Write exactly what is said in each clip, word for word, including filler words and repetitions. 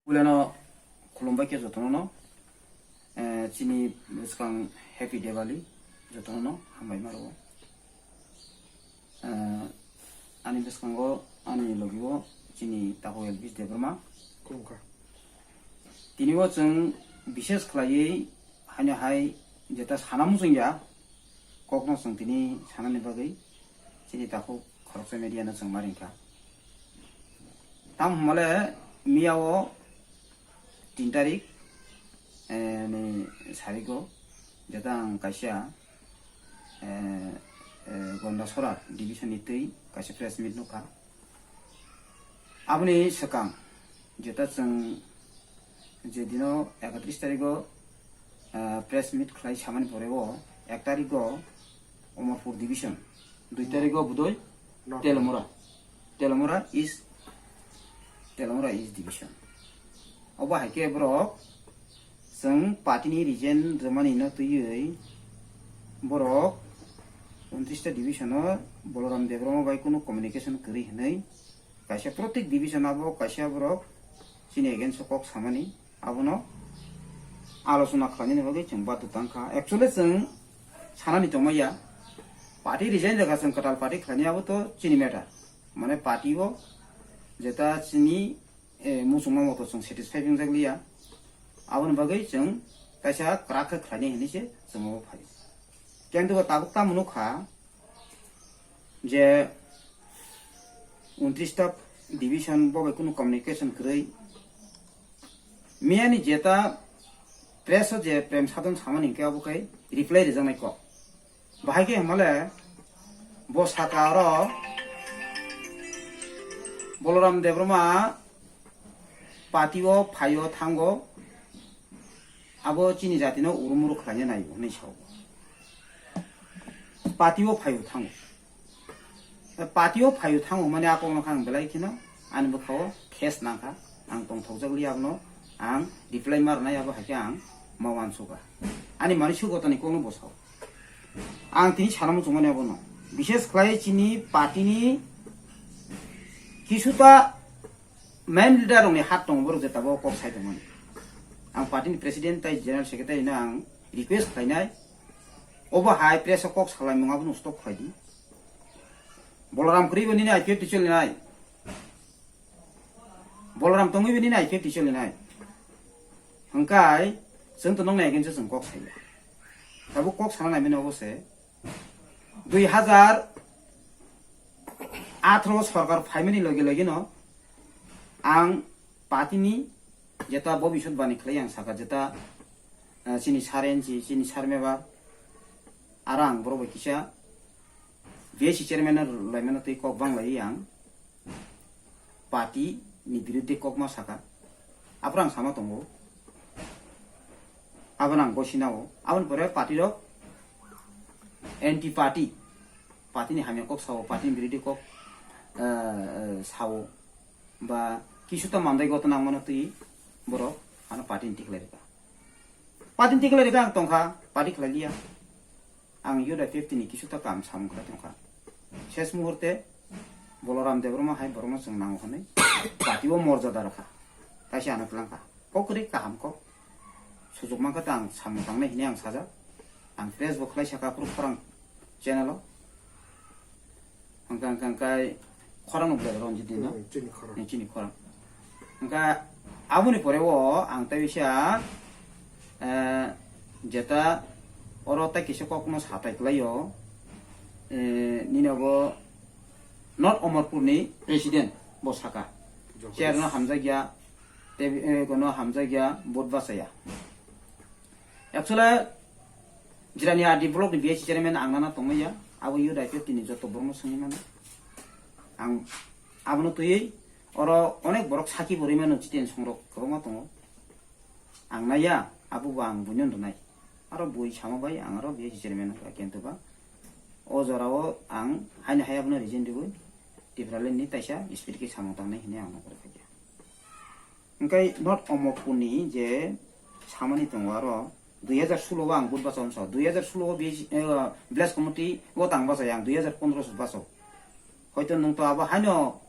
Puilano khulumbai khe jotono no, eh, chini bwskang Happy Diwali, jotono no hambai ma rwo. Eh, ani bwskango ani logi o chini Takhuk Elvis Debbarma. Khulumkha. Tini o chwng bishes khlaiwi haino hai jeta sana muchungya kokno chwng tini sanani bagwi chini Takhuk khoroksa media no chwng ma ringkha. Tamo hwnmale miya o tin tarik, eh, ni sarigo jeta ang kaisa, eh, eh, Gondasora division ni twi kaisa press meet nukha. Aboni swkang jeta chwng je dino ekatris tarigo, ah, press meet khlai samani pore o ek tarigo Omorpur division, dui tarigo budoi Telomura, Telomura East, Telomura East division. Obo hai khe borok chwng party ni resign rwmani no twiwi borok untris ta division o Boloram Debbarma bai kunu communication kwrwi hwnwi kaisa protek division abo kaisa borok chini against o kok samani abono alochona khlainani bagwi chwng badu tangkha. Actually chwng sanani tongmaya party resign rwkha chwng kwtal party khlainai abo to chini matter. Mane party o jeta chini, eh, muchungma moto chwng satisfy wngjakliya. Aboni bagwi chwng kaisa kwrak khe khlainai hinwi se chwng obo phai. Kintu bo tabuk tamo nukha je untris ta division bo bai kunu communication kwrwi. Miyani jeta press o je Prem Sadhan samani hinkhe abo khai reply rijaknai kok. Bahai khe hwnmale bo saka oro Boloram Debbarma party o phaio thango, abo chini jatino urumuru khlaina naio hinwi sao. Party o phaio thango. Party o phaio thango mani a kokno kha ang belai kheno ani bwkha o khes nangkha. Ang tongthokjak li abono ang reply ma rwnai abo hai khe ang ma uansukha. Ani mani sugotani kokno bo sao. Ang tini sana muchungmani abono. Bishes khlai chini party ni kisuta main leader rokni hat tongo borok jeta bo kok sai tongmani. Ang party ni president tai general secretary no ang request khlainai. Obo hai press o kok salaimung abono stop khlai di. Boloram kwrwi bo nini I P F T choli nai. Boloram tongwi bo nini I P F T choli nai. Hwnkhe chwng to nokni against o chwng kok saya. Tabuk kok sana naimani obo se dui hazar atharo sorkar phaimani logi logi no ang party ni jeta bobisot bani khlai ang saka jeta, eh, chini sar N C, chini sar meba, aro ang borok bai kisa B S C chairman no laimano twi kok bang lai ang party ni biruddhe kok ma saka. Aphuru ang sama tongo. Abono ang gosina o. Aboni pore party rok anti party. Party ni hamya kok sao, party ni biruddhe kok, eh, eh, sao. Ba kisuta mandai goto nangmano twi borok ano party ni tikhlai rwkha. Party ni tikhlai rwkha ang tongkha, party khlai liya. Ang U D F F T ni kisuta kam samung khlai tongkha. Ses muhurte Boloram Debbarma hai borokno chwng nango hwnwi party o morjada rwkha. Taisa ano twlangkha. Kok kwrwi kaham kok. Sujuk mankha ta ang samung tangnai hwnwi ang sajak. Ang press bo khlai saka phuru khorang channel o. Hwnkha, hwnkha, hwnkha khorang no belai Ranjit ni no? Hmm, chini khorang. Ni chini khorang. Hwnkha aboni pore o ang tai bisa, eh, jeta oro tai kisa kok no satai klai o, eh, nini obo North Omorpur ni president bo saka. Jokovic. Chair no hamjakya, tei, eh, kono hamjakya, vote bachaya. Actually, Jirania R D block ni B S C chairman ang nana tongmaya, abo U D I P F T ni joto borokno swngwi mano. Ang abono twiwi oro onek borok saki bo rwi mano, Jiten songrok kwbangma tongo. Ang naiya, abo bo ang buino rwnai. Aro bui sama bai ang aro B S C chairman wngkha, kintu ba o jorao ang haino hai abono resign rwui Tipraland ni taisa speed khe samung tangnai hinwi ang nokho rwkha khe. Hwnkhe North Omorpur ni je samani tongo aro dui hazar solo o ang vote bachao wngsa, dui hazar solo o B C, eh, village committee o tang bachai ang dui hazar pondro se bachao. Hoito nwng to abo haino,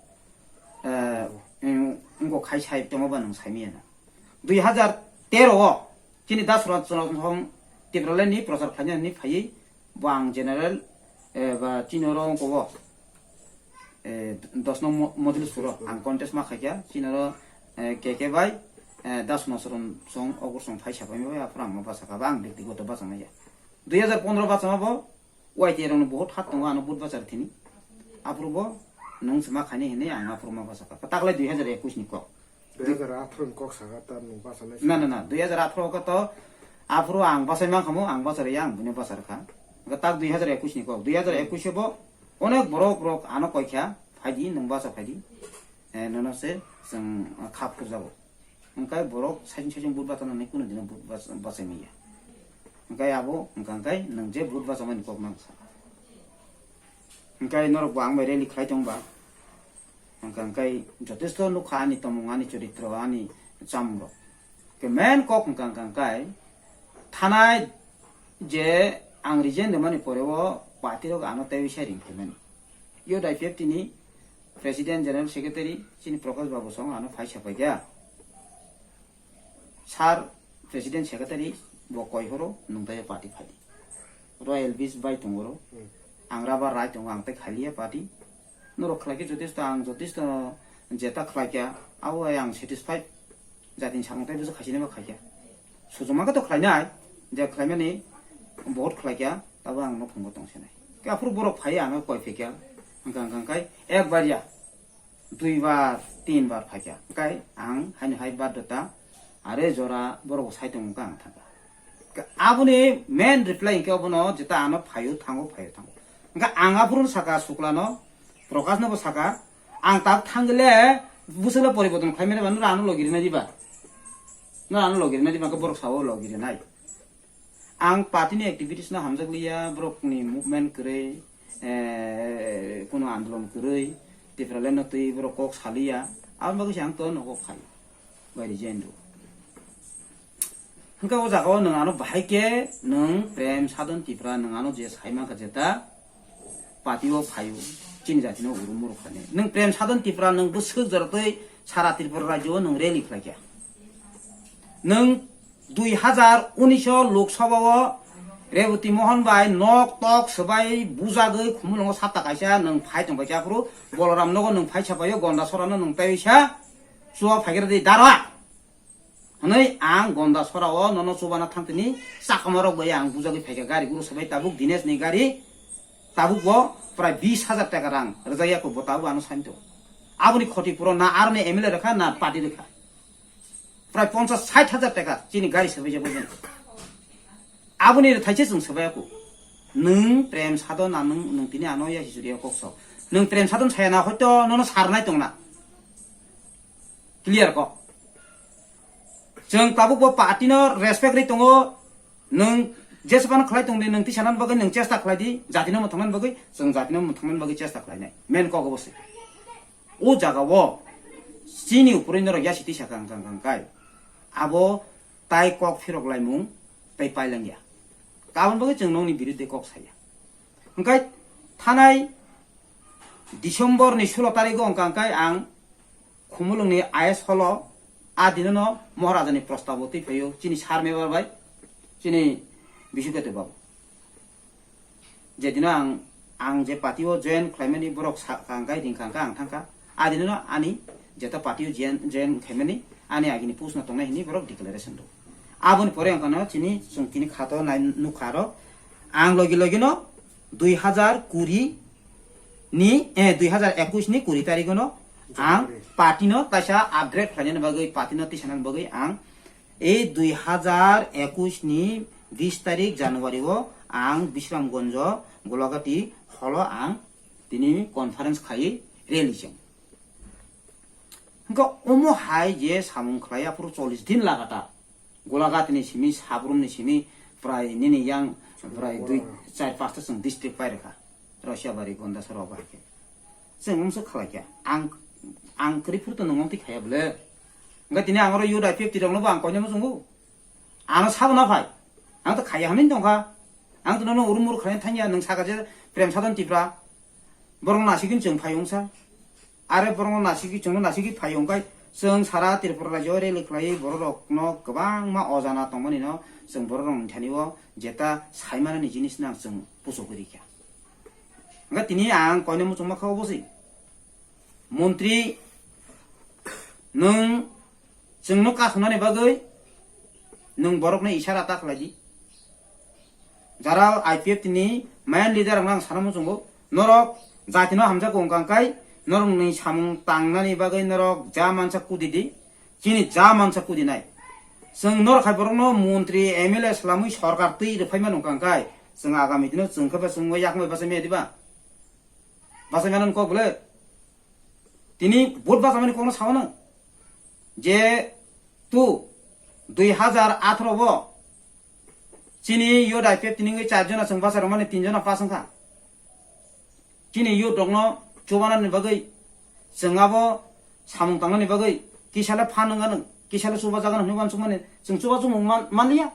eh, Wngkok khai sai tongma ba nwng saimanya na. Dui hazar tero o chini das rot song Tipraland ni prochar khlaina ni phaiwi bo ang general, eh, ba chini oro wngkok o, eh, dos nong mo-, model suro ang contest ma khaikha chini oro, eh, K K bai, eh, das nosorom song ogur song phai sapai ma bai aphuru ang ma bachakha ba ang bektigoto bachangmaya. Dui hazar pondro bachama bo Y T A rokno bohot hat tongo ano but bachar thini. Aphuru bo nwng se ma khaini hinwi ang aphuru ma bachakha. Taklai dui hazar ekush ni kok. Dui hazar atharo ni kok saka ta nwng bachanai. Na, na, na, dui hazar atharo khe to aphuru ang bachai mankhamu, ang bachari ang buino bachar kha. Hwnkhe tak dui hazar ekush ni kok, dui hazar ekush bo onek borok rok ano koikha, phaidi nwng bacha phaidi. Eh, nono se chwng khap khurjago. Hwnkhe borok saichung saichung but bachanani kunu dino but bach-, bachai manya. Hwnkhe abo hwnkha hwnkhe nwng je but bachamani kok nang sa. Hwnkhe norok bo ang bai rally khlai tong ba. Hwnkha hwnkhe jotesto nukha ani tomung, ani choritro, ani chamung rok. Ke main kok hwnkha hwnkha hwnkhe thanai je ang resign rwmani pore o party rok ano teiwi sai ring khaimani. Youth I P F T ni President General Secretary chini Prakash Babu song ano phai sapai kha. Sir, President Secretary bo koi horo nwng tai party phai di. Royal Beach bai tongo ro. Hmm. Ang rubber rai tongo, ang tai khaliya party. Norok khlai khe jotesto, ang jotesto jeta khlai kha, abo ai ang satisfied. Jatini samung tai bwswk khaisini bo khai kha. Sujuma khe to khlainai, je khlaimani bohot khlai kha, tabo ang nokhungo tong sinai. Khe aphuru borok phai ano koi phi kha, hwnkha hwnkha khai ek bar ya. Dui bar, tin bar phaikha. Hwnkhe ang haino hai baddhota, are jora borok sai tongmung khe ang thangkha. Hwnkhe aboni main reply hwnkhe obono jeta ano phaio thango, phaio thango. Hwnkhe ang aphuru saka Suklano, Prokashno bo saka, ang tak thangkhe le bwswkle poriborton khlaimani ba, nora ano logi rinai diba? Nora ano logi rinai diba? Hwnkhe borok sao logi rinai. Ang party ni activities no hamjakliya, borok ni movement kwrwi, eh, kuno andolon kwrwi, Tipraland no twi borok kok saliya, aboni bagwi se ang to nogo phai bai resign rw. Hwnkhe o jaga o nwng ano bahai khe nwng Prem Sadhan Tipra nwng ano je sai mankha jeta party o phaio chini jati no urum muruk khainai. Nwng Prem Sadhan Tipra nwng bwswk jora twi sara Tripura rajyo o nwng rally khlai kha. Nwng dui hazar unis o Lok Sabha o Reboti Mohan bai nok tok swbai bujagwi khumulwngo sapta kaisa nwng phai tong paisa aphuru Boloram nogo nwng phai sapaio Gonda Sorano nwng taiwi sa chuwa phaikhe rwdi dara hwnwi ang Gonda Sora o nono chubana thangtini chakma rok bai ang bujagwi phaikha gari guru swbai tabuk Dinesh ni gari tabuk bo prai bis hajar taka rang rwjakya kho bo tabuk ano santo aboni khoti puron na aroni M L A rwkha na party rwkha. Prai ponchas sait hajar taka chini gari sabai jabo jani. Aboni rwthaise chwng sabai aku. Nwng Prem Sadhan na nwng, nwng tini ano ya hisuri ya kok sok. Nwng Prem Sadhan saya na hoito nono sarnai tongna. Clear ko. Chwng tabuk bo party no respect ri tongo. Nwng jesabano khlai tongdi, nwng tisanani bagwi nwng chesta khlai di, jatino mwthangmani bagwi, chwng jatino mwthangmani bagwi chesta khlainai. Main kok obo se. O jaga o chini upuri norok yasi tisa kang kang kang kai. Abo tai kok phirok laimung tai pailangya. Kabon bagwi chwng nokni birudde kok saya. Hwnkhe thanai December ni sulo tarigo wngkha hwnkhe ang Khumulwngni I S holo a dinono Maharaja ni prostabo twi phaio chini sar mebar bai chini Bisukete babu. Je dino ang, ang je party o join khlaimani borok sa-, kangkai ring kangka ang thangka. A dinono ani jeta party o join, join khaimani ani agini post no tongnai hini borok declaration do. Aboni pore ang kano chini chwng tini khato nai nukha aro ang logi logi no dui hazar kuri ni, eh, dui hazar ekush ni kuri tarikh no ang party no taisa upgrade khlainani bagwi, party no tisanani bagwi ang ei dui hazar ekush ni bis tarikh January o ang Bisramganj Golagati holo ang tini conference khai rally cheng. Hwnkhe omo hai je samung khlai aphuru chollish din lagatar Golaghat ni simi, Sabrum ni simi, prai nini yang prai dui, char, pasta chwng district pai rwkha. Rosiabari, Gondasora bai khe. Chwng wngsa khlai khe. Ang, ang kwrwi phuru to nwng wngtwi khaya bwle. Hwnkhe tini ang oro youth I P F T rokno bo ang koinai muchungo. Ano sabo na phai. Ang to khaya hwnwi tongkha. Ang to nono uru muru khlaina thangya, nwng saka je Prem Sadhan Tipra. Borok nasigwin chwng phai wngsa. Are borokno nasigwi, chwngno nasigwi phaio, hwnkhe chwng sara Tripura rajyo rally khlaiwi bororokno kwbangma ojana tongmani no chwng bororokni thani o jeta saimanani jinis no ang chwng puchugwi rikha. Hwnkhe tini ang koine muchungma kha obo se. Montri, nwng chwngno kasonani bagwi nwng borokno isara ta khlai di. Jara I P F T ni main leader rokno ang sana muchungo, norok jatino hamjakgo wngkha hwnkhe norokni samung tangnani bagwi norok ja mansa kudi di, chini ja mansa kudi nai. Chwng norok hai borokno montri, M L A swlamwi sorkar twi rwphai mano wngkha hwnkhe chwng agami dino chwng khe ba chwng yakmai bachai maya diba? Bachai mano kok bole? Tini vote bachamani kokno sao nang. Je tu dui hazar atharo bo chini youth I P F T ni wngwi char jona chwng bachai rwmani tin jona pass wngkha. Chini youth rokno chubanani bagwi, chwng abo samung tangnani bagwi kisale phan wngya nang, kisale chubajaga nang hwnwi uansukmani chwng chubachu mung man-, manliya.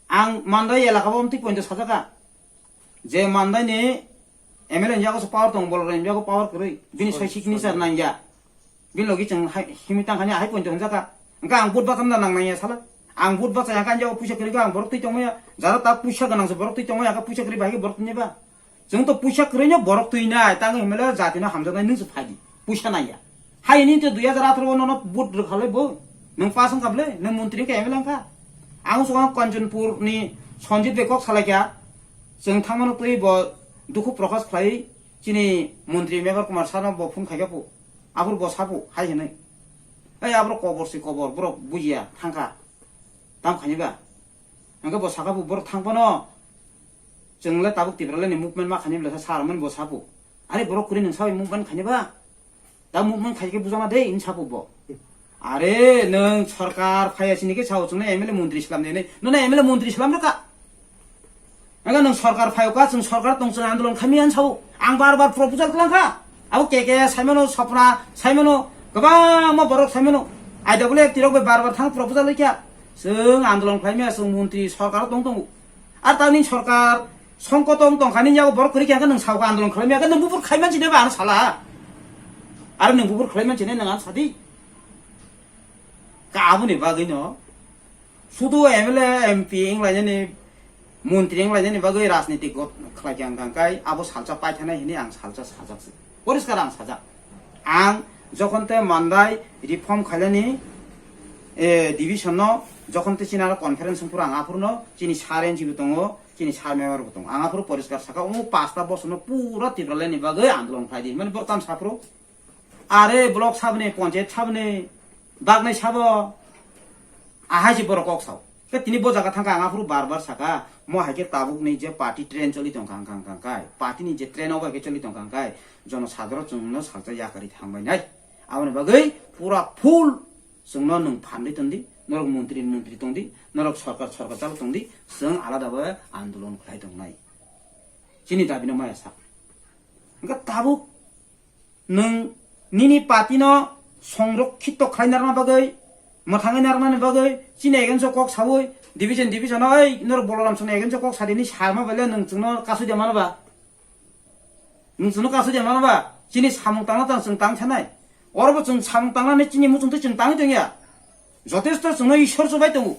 Ang Mandai elaka bo amtwi pointo sajaka. Je Mandai ni M L A ni yago se power tong, Bolorem ni yago power kwrwi. Bini soi signature nangya. Bini logi chwng hai, himwi tangkha ni ahai pointo hwnjaka. Hwnkhe ang vote bachamna nang nangya sala. Ang vote bachaya hwnkhe ang yago puisa kwrwi khe ang borok twi tongmaya. Jara ta puisa gwnang se borok twi tongmaya, hwnkhe puisa kwrwi bai khe borok twi nai ba. Chwng to puisa kwrwi no borok twi nai, tang himle jati no hamjaknai nwng se phai di. Puisa nangya. Hai ni to dui hazar atharo no vote rwkhalai bo. Nwng pass wngkha bwle, nwng montri wngkha, M L A wngkha. Ang swkang Kanchanpur ni Sanjit bai kok salaikha. Chwng thangmano twi bo dukhu prokash khlai chini montri Meghar Kumar Sharma bo phone khaikha phu. Aphuru bo saphu hai hinwi. Ei aborok kobor se kobor, borok bujiya thangkha. Tam khaini ba? Hwnkhe bo sakha phu borok thang phano. Chwng le tabuk Tipra le ni movement ma khaini bwle sa sar mani bo saphu. Are borok kwrwi nwng sabai movement khaini ba? Da movement khai khe bujana de, in sabu bo. Are, nwng sarkar phaiya sini khe sao chwngno M L A montri slam de, nono M L A montri slam rwkha. Aga nwng sarkar phaio ka, chwng sarkar tong chwng andolon khaimi an sao. Ang bar bar proposal klang kha. Abo K K saimano, Sopna saimano, kwbangma borok saimano. I W F T rok bai bar bar thang proposal laikha. Chwng andolon khlaimaya, chwng montri sarkar tong tongo. Ar tangni sarkar songkotong tongkha ni yago borok kwrwi khe nwng saoka andolon khlaimaya khe nwng buphur khaiman sini ba ang sala. Ar nwng buphur khaiman sini nwng ang sadi. Ka aboni bagwi no sudu M L A, M P wnglainani, montri wnglainani bagwi rajniti got khlai khe ang kang kai abo salsa paithanai hini ang salsa sajak se. Poriskar ang sajak. Ang jokhon te Mandai reform khailani, eh, division no jokhon te chini aro conference wngphuru ang aphuru no chini sir N G bo tongo, chini sir member bo tongo. Ang aphuru poriskar saka, omo pasta bosor no pura Tipraland ni bagwi andolon khlai di. Mani borok tam saphuru. Are block sabni, panchayat sabni, bagnai sabo. Ahai si borok kok sao. Ke tini bo jaga thangkha ang aphuru bar bar saka, mo hai khe tabuk ni je party train choli tongkha ang kang kang kai. Party ni je train o bai khe choli tongkha ang kai. Jono sadharo chwngno salsa yakari thangbai nai. Aboni bagwi pura full chwngno nwng phandwi tondi, norok montri montri tongdi, norok sarkar sarkar chalo tongdi, chwng alada bai andolon khlai tongnai. Chini dabi no maya sak. Hwnkhe tabuk nwng nini party no songrokkhito khlai narwkna bagwi, mwthangwi narwknani bagwi, chini against o kok sawi, division division o, "Oi, norok Boloram Songni against o kok sadi," hinwi sarma baile nwng chwngno kasui de mano ba? Nwng chwngno kasui de mano ba? Chini samung tangna tang chwng tang sanai. Oro bo chwng samung tangnani chini muchungtwi chwng tangwi tongya. Jotesto chwngno Ishwar chubai tongo.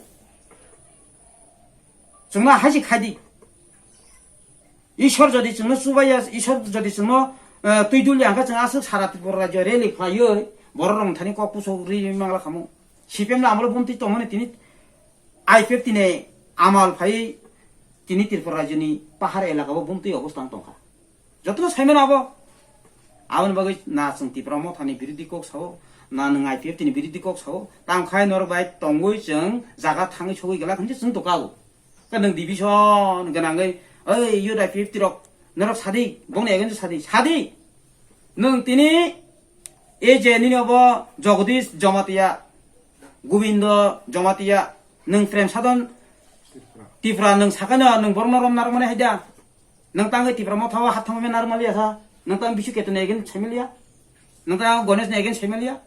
Chwngno haisi khai di. Ishwar jodi chwngno chubaiya, Ishwar jodi chwngno, eh, twi dulya hwnkhe chwng aswk sara Tripura rajyo rally khlaiwi borok rok thani kok puso ri mangla khamu. C P M ni amolo bumtwi tongmani tini I P F T ni amal phai tini Tripura rajyoni pahar elaka bo bumtwi obostha wng tongkha. Jotono saimano abo. Aboni bagwi na chwng Tipra Mothani birodhi kok sao, na nwng I P F T ni birodhi kok sao, tamo khai norok bai tongwi chwng jaga thangwi sogwi glak hinwi chwng tongkha o. Khe nwng division gwnangwi, "Oi, youth I P F T rok, norok sadi, bongni against sadi, sadi." Nwng tini ei je nini obo Jagadish Jamatia, Gobindo Jamatia, nwng Prem Sadhan Tipra nwng sakano nwng borokno romna romani haida. Nwng tangwi Tipra Motha o haththang mena rwmaliya sa. Nwng tang Bisu Keto ni against saimaliya. Nwng tang Ganesh ni against saimaliya.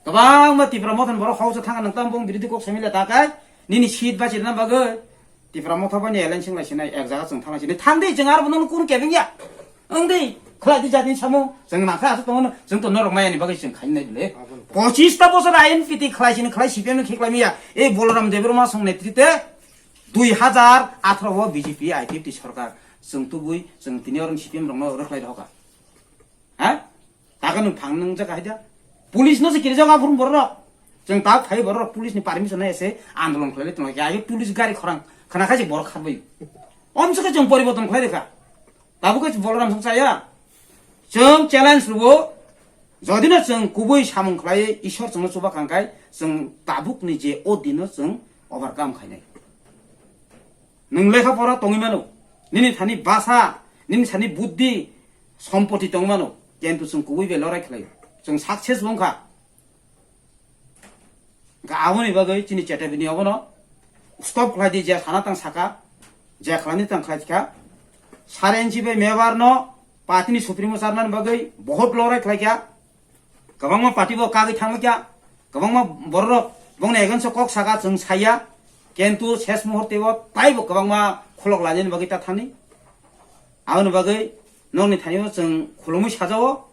Kwbangma Tipra Motha ni borok hausa thanga nwng tang bong birodhi kok saimaliya ta kai. Nini seat bachirna bagwi Tipra Motha bai ni alliance wng lai sinai ek jaga chwng thang lai sinai. Thang di chwng aro bono kun kebeng ya. Wng di. Khlai di jatni samung, chwng nakha aswk tongo, chwng to norok mayani bagwi chwng khainai bile. Pochista bosor I N P T khlai sini khlai C P M ni khiklai miya. Ei Boloram Debbarma song netrite dui hajar atharo o B J P I P F T sorkar chwng tubui chwng tini orang C P M rokno rwkhlai rohka. Ha? Taka nwng thang nwng jaka haida. Police no se kirijak aphuru borok. Chwng tak phai borok police ni permission na ese andolon khlai tong ya. Police gari khorang khana khaji borok kharbai. Om se chwng poriborton khlai rikha. Tabuk khe Boloram song chaya. Chwng challenge rwo. Jodi no chwng kubui samung khlai Ishwar chwngno chuba kangkai chwng tabuk ni je o dino chwng overcome khainai. Nwng lekha pora tongwi mano, nini thani basa, nini thani buddhi, sompoti tongwi mano, kintu chwng kubui bai lorai khlaio, chwng success wngkha. Hwnkhe aboni bagwi chini chetabini obono stop khlai di, je sana tang saka, je khlaini tang khlai kha. Sar N C bai mebar no, party ni supremo charnani bagwi bohot lorai khlai kha. Kwbangma party bo kagwi thangma kya, kwbangma bororok bongni against o kok saka chwng saya, kintu ses muhurte o taibo kwbangma khulok lainani bagwi ta thani. Aboni bagwi nokni thanio chwng khulumui sajao,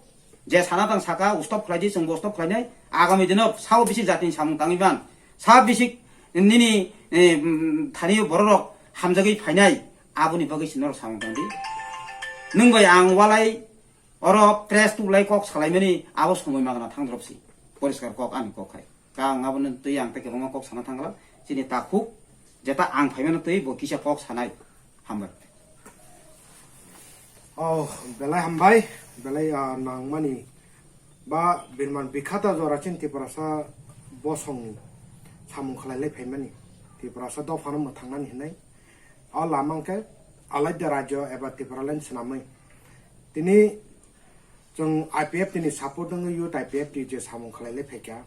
je sana tang saka stop khlai di, chwng bo stop khlainai. Agami dino sao bisik jatini samung tangwi ban, sa bisik nini, eh, mm, thanio bororok hamjagwi phainai, aboni bagwi se norok samung tang di. Nwng bai ang walai Oro press tulai kok salaimani abo somoi magna thang drop si. Poriskar kok ani kok khai. Ka ang abono twi ang tei kwbangma kok sana thangla. Chini takhuk jeta ang phaimano twi bo kisa kok sanai. Hambai. Oh, belai hambai, belai, ah, nangmani ba birman bikhata jora chin Tiprasa bosongni samung khlai lai phaimani. Tiprasa dophano mwthangnani hinai. O lama hwnkhe alaida rajyo eba Tipraland swnamwi. Tini chwng I P F T ni support wngwi youth I P F T je samung khlai lai phaikha,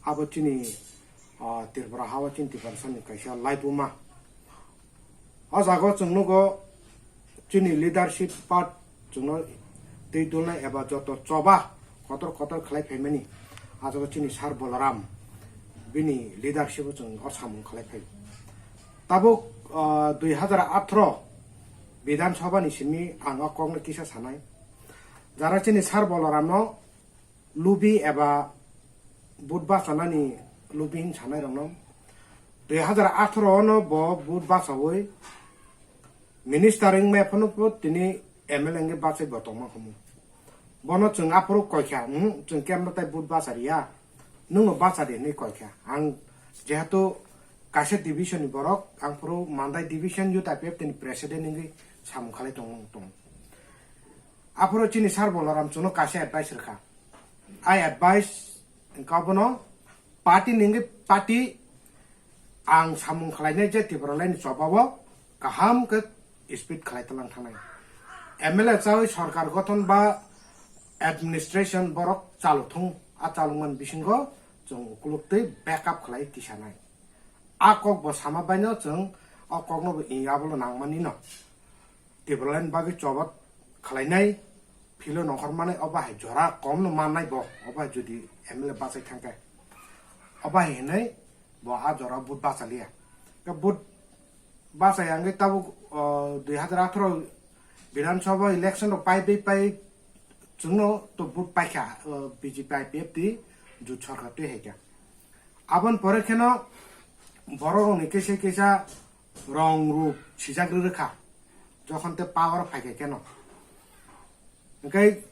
abo chini, ah, Tripura hao chini Tiprasani kaisa laibuma. O jaga o chwng nugo chini leadership part chwngno twi dulnai eba joto choba kotor kotor khlai phaimani, ah jaga chini Sir Balaram bini leadership o chwng o samung khlai phai. Tabuk, ah, dui hajar atharo Bidhan Sabha ni simi ang o kokno kisa sanai. Jara chini Sir Balaram no lubi eba vote bachanani lubi hin sanai rokno dui hajar atharo no bo vote bachawi minister wngmaya phano bo tini M L A wngwi bachai bo tongma khumu. Bono chwng aphuru koikha, "Uhmm, chwng kemno tai vote bacha riya, nwngno bacha di," hinwi koikha. Ang jehetu kaisa division ni borok, ang phuru Mandai division youth I P F T ni president wngwi samung khalai tong, tong. Aphuru chini Sir Balaram chwngno kaisa advice rwkha. Ai advice wngkha bono, party ni wngwi party ang samung khlainai je Tipraland ni chobao kaham khe speed khlai tlang thangnai. M L A chawi sorkar gothon ba administration borok chalu thung, a chalungmani bisingo chwng ukuluk twi backup khlai tisanai. A kok bo sama baino chwng o kokno bo ing abolo nangmani no. Tipraland bagwi chobot khlainai philo nongkhor manai, o bahai jora kom no mannai bo, o bahai jodi M L A bachai thangkhe. O bahai hinwi bo a jora vote bachaliya. Khe vote bachai wngwi tabuk, o, dui hajar atharo Bidhan Sabha election rok pai bai pai chwngno to vote paikha, o, B J P I P F T jut sarkar twi haikha. Aboni pore kheno borok rokni kisa kisa rong rup sijak rwrwkha, jokhon tei power phaikha kheno. Hwnkhe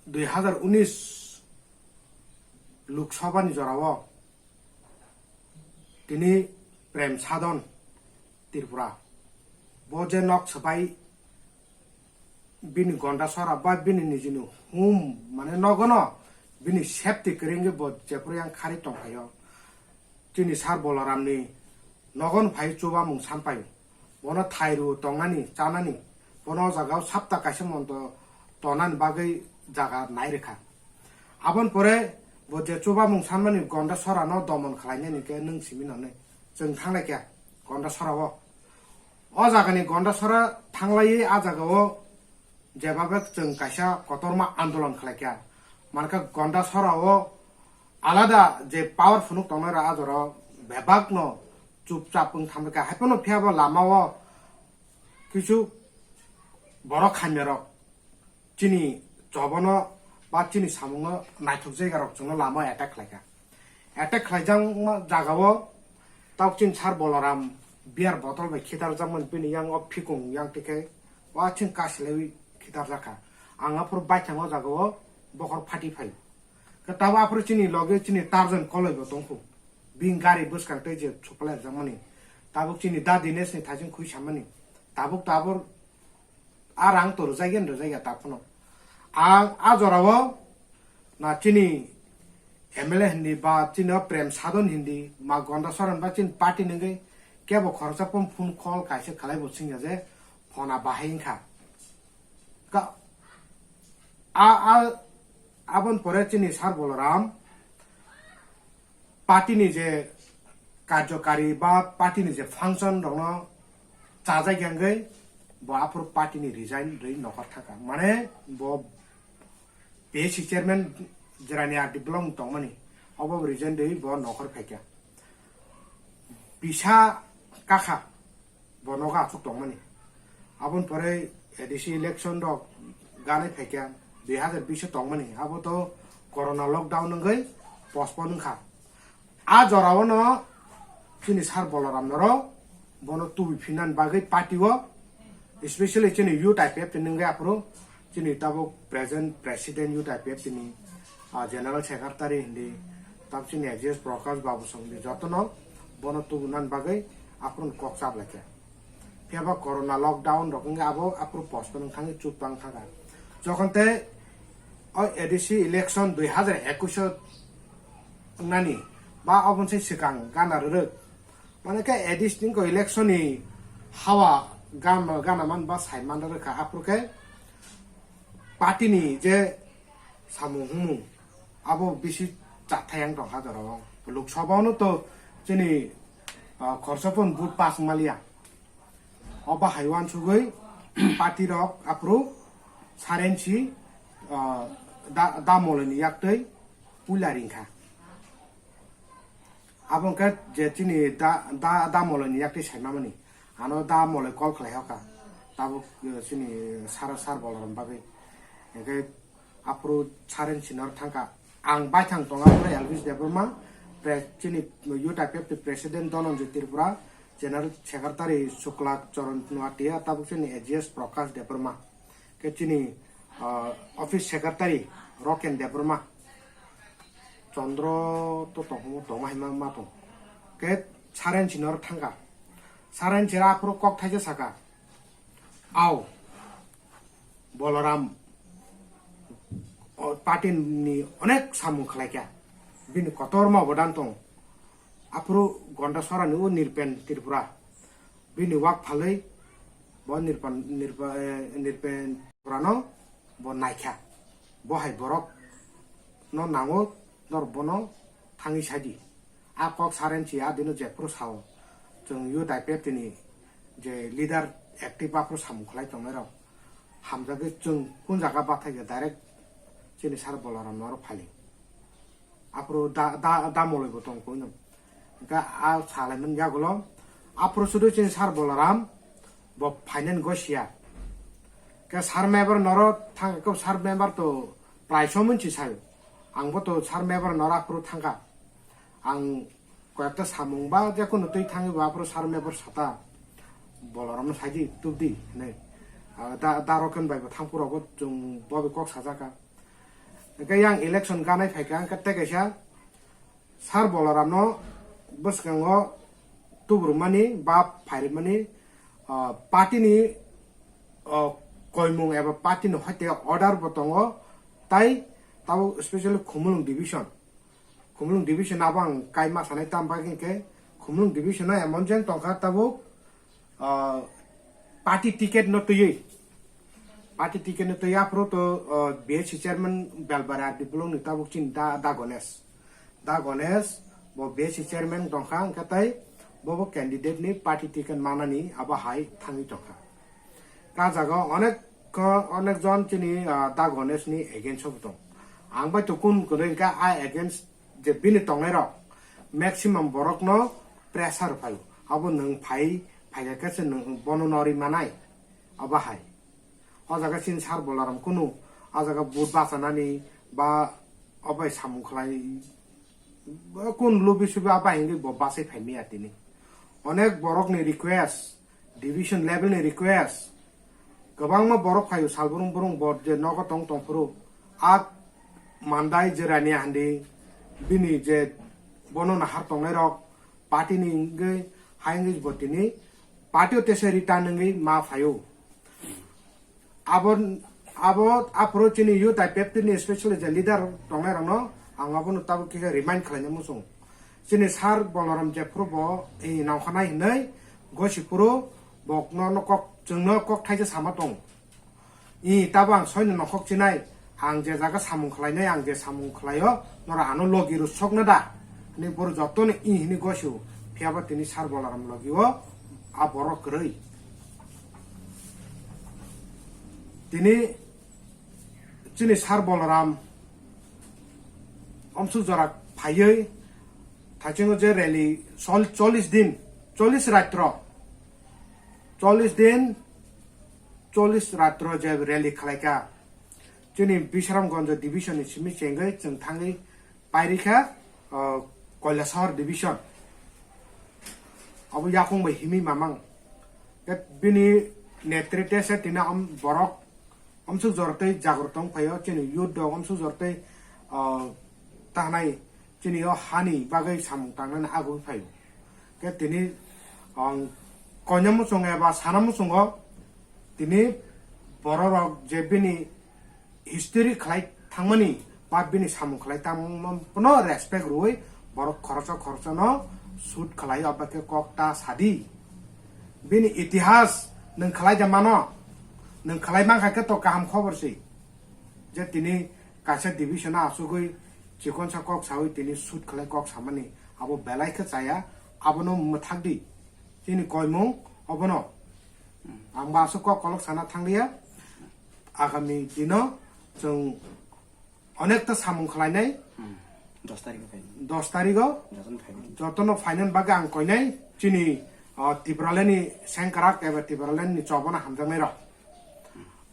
dui hajar unis Lok Sabha ni jorao tini Prem Sadhan Tripura bo je nok swbai bini gonda sora ba bini nijini home, mane nogono bini safety kwrwngwi bo jephuru yang khari tongphaio. Chini Sir Balaramni nogon phai chubamung sanpai. Bono thairu tongnani, chanani, bono o jagao sapta kaisa monto tonani bagwi jaga nai rwkha. Aboni pore bo je chubamung sanmani gonda sorano domon khlainani khe nwng simi nonai. Chwng thanglai khe gonda sorao. O jagani gonda sora thanglaiwi a jagao jeba bek chwng kaisa kotorma andolon khlai kha. Mankha gonda sorao alada je power phunuk tongnai rok a jorao bebak no chupchap wng thangbai kha. Haiphano phiya bo lamao kisu borok hamya rok chini jobono ba chini samungno naithok jaga rok chwngno lama attack khlaikha. Attack khlaijakma jagao tabuk chini sir Boloram beer bottle bai khitarjakmani bini yang o phikung yang tikhe wa chwng kasilaiwi khitarjakha. Ang aphuru baithang o jagao bokhor phati phaio. Khe tabuk aphuru chini loge chini Tarzan koloi bo tongkhu. Bini gari bwskang tei je supply rwjakmani. Tabuk chini Da Dinesh ni thaichung khui samani. Tabuk tabur a rang to rwjagya, rwjagya ta phano. A, a jorao na chini M L A hindi ba chini o Prem Sadhan hindi ma Gonda Soren ba chini party nungwi kebo khoroksa pon phone call kaisa khalai bo singya je phone a bahai wngkha. Ka, a, a, abon pore chini sir Boloram party ni je karjokari ba party ni je function rokno chajak yangwi bo aphuru party ni resign rwi nokhor thangkha. Mane bo P S C chairman Jirania Development tongmani obo resign rwi bo nokhor phaikha. Bisa kakha bo nogo achuk tongmani. Aboni pore A D C election rok ganai phaikha dui hazar bish o tongmani. Abo to corona lockdown wngwi postpone wngkha. A jorao no chini sir Boloram noro bono tubui phinani bagwi party o, especially chini youth I P F T ni wngwi aphuru chini tabuk present president youth I P F T ni, ah, general secretary hindi, tabuk chini A G S Prakash Babu song di jotono bono tubunani bagwi aphuru kok chap laikha. Phiya ba corona lockdown rok wngwi abo aphuru postpone wngthangwi chuk tang thangkha. Jokhon tei o A D C election dui hazar ekush o wngnani ba oboni se swkang gana rwrwk. Mane khe A D C ni election ni hawa gana, gana man ba sai man rwkha aphuru khe party ni je samung humung abo bisi chathai ang tongkha jorao. Lok Sabha no to chini, ah, khorsa pon vote pass maliya. O bahai uansugwi party rok aphuru sarensi, ah, da, da moloni yaktwi puila ringkha. Abo hwnkhe je chini da, da, da moloni yaktwi saimamani. Ano da moloi call khlai hoka. Tabuk, eh, chini sir, sir Boloram bagwi. Hwnkhe aphuru sarensi nor thangkha. Ang baithang tongo aphuru Elvis Debbarma, pre-, chini youth I P F T president Dhananjay Tripura, general secretary Shukla Charan Noatia, tabuk chini A G S Prakash Debbarma. Khe chini, ah, office secretary Roken Debbarma, Chandra to tongmo tongma hai ma, ma tong. Khe sarensi nor thangkha. Sarensi ra aphuru kok thaisa saka. Au, Boloram, o, party ni onek samung khlaikha. Bini kotorma obodan tong. Aphuru Gonda Sorani o Nirpen Tripura. Bini wak phalwi bo Nirpan, Nirpa-, eh, Nirpen Tripurano bo naikha. Bo hai borok no nango, nor bono thangwi sadi. A kok sarensi a dino jephuru sao. Chwng youth I P F T ni je leader active aphuru samung khlai tongnai rok. Hamjagwi chwng kun jaga bathai khe direct chini sir Bolaram noro phali. Aphuru da, da, da moloi bo tong koi no. Hingkhe a salai man yagulo. Aphuru sudu chini sir Bolaram bo finance gosia. Ke sir member noro thang, ke sir member to prai so mun chi sayo. Ang bo to sir member noro aphuru thangka. Ang koyekta samung ba je kono twi thangwi bo aphuru sir member sata. Bolaram no saidi tubdi hinwi. Ah, da, da Roken bai bo thangpuro bo chwng bo bai kok sajaka. Hingke yang election ganai phaikha, hingke tei kaisa sir Bolaram no bwskango tubrumani ba phairwmani, ah, party ni, ah, koimung eba party ni hoite order bo tongo, tai tabuk specially Khumulwng division. Khumulwng division abo ang kai ma sanai, tam bagwi hingke Khumulwng division o emon jeng tongkha tabuk, ah, party ticket no twiwi, party ticket no twiwi aphuru to, ah, B S C chairman Belbara Development ni tabuk chini da, da Ganesh, da Ganesh bo B S C chairman tongkha, hingke tai bo bo candidate ni party ticket manani abo hai thangwi tongkha. Ka jaga onek, onek jon chini, ah, da Ganesh ni against o bo tong. Ang bai to kun kwrwi hingke a against je bini tongnai rok maximum borok no pressure phaio. Abo nwng phai, phaikha khe se nwng bono nori manai. Abo hai. O jaga chini sir Bolaram kunu jaga vote bachanani ba obai samung khlai, kun lubi subi aba hinwi bo bachai phaimaya tini. Onek borokni request, division level ni request, kwbangma borok phaio sal brung brung bo je nogo tong tong phuru a mandai je rani handi bini je bono nahar tongnai rok party ni wngwi hai wngwi bo tini party o tesa return wngwi ma phaio. Abo, abo aphuru chini youth I P F T ni specially je leader tongnai rokno ang abono tabuk khe remind khlaina muchung. Chini sir Bolaram jephuru bo, eh, nongkhornai hinwi gosi phuru bokno no kok, chwngno kok thaisa sama tong. I tabo ang soino nongkhok chinai, ang je jaga samung khlainai, ang je samung khlaio, norok ano logi rw sokna da? Hinwi boro jotono i hinwi gosio, phiyaba tini sir Bolaram logi o a borok kwrwi. Tini chini sir Bolaram omsuk jora phaiwi thaichungo je rally sol-, chollish din, chollish ratro, chollish din, chollish ratro je rally khlaika. Chini Bisramganj division ni simi chengwi chwng thangwi pairikha, uh, Kailasahar division. Abo yakung bai himwi mamang. Ke bini netrite se tini am borok omsuk jora tei jagrot tong phaio, chini youth rok omsuk jora tei, uh, tahnai chini o hani bagwi samung tangnani agwi phaio. Ke tini ang koina muchungo eba sana muchungo tini bororok je bini history khlai thangmani ba bini samung khlai tangmani bono respect rwui borok khoroksa khoroksano shoot khlai, obo khe kok ta sadi. Bini itihas nwng khlai da mano, nwng khlai mankha khe to kaham khobor si. Je tini kaisa division o achugwi chikonsa kok sawi tini shoot khlai kok samani abo belai khe chaya, abono mwthak di. Chini koimung obono. Ang bo aswk kok kolok sana thangliya. Agami dino chwng onekta samung khlainai. Hmm. Dos tarikh o phainai. Dos tarikh o jotono phainai. Jotono phainani bagwi ang koinai chini, ah, Tipraland ni sengkrak eba Tipraland ni chobana hamjaknai rok.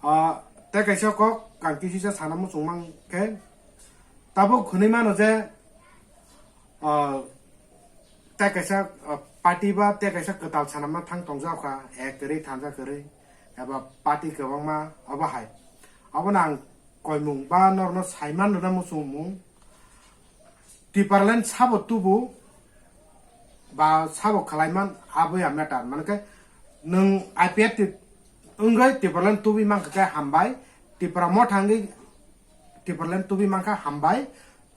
Ah, tei kaisa kok ang kisisa sana muchung mang khe tabuk hwnwi mano je, ah, tei kaisa, ah, party ba tei kaisa kwtal sanama thang tongjak kha, ek kwrwi thanja kwrwi eba party kwbangma obo hai. Abono ang koimung ba norno saiman rwna muchungmung. Tipraland sabo tubu ba sabo khlaiman abo ya matter. Mane khe nwng I P F T wngwi Tipraland tubui mankha khe hambai, Tipra motha wngwi Tipraland tubui mankha hambai,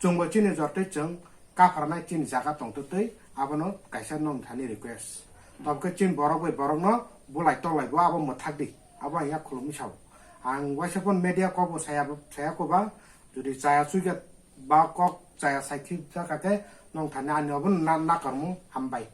chwngbo chini jortwi chwng kapharnai chini jaga tongtwtwi, abono kaisa nong thani request. Tobokhe chini borok bai borokno bulai toklai bo abo mwthak di, abo ang yak khulumwi sao. Ang waisa phone media kokbo saya, saya koba, jodi chaya chuikha ba kok chaya saikhi jakha khe nong thani ani obo na-, nakarmu hambai.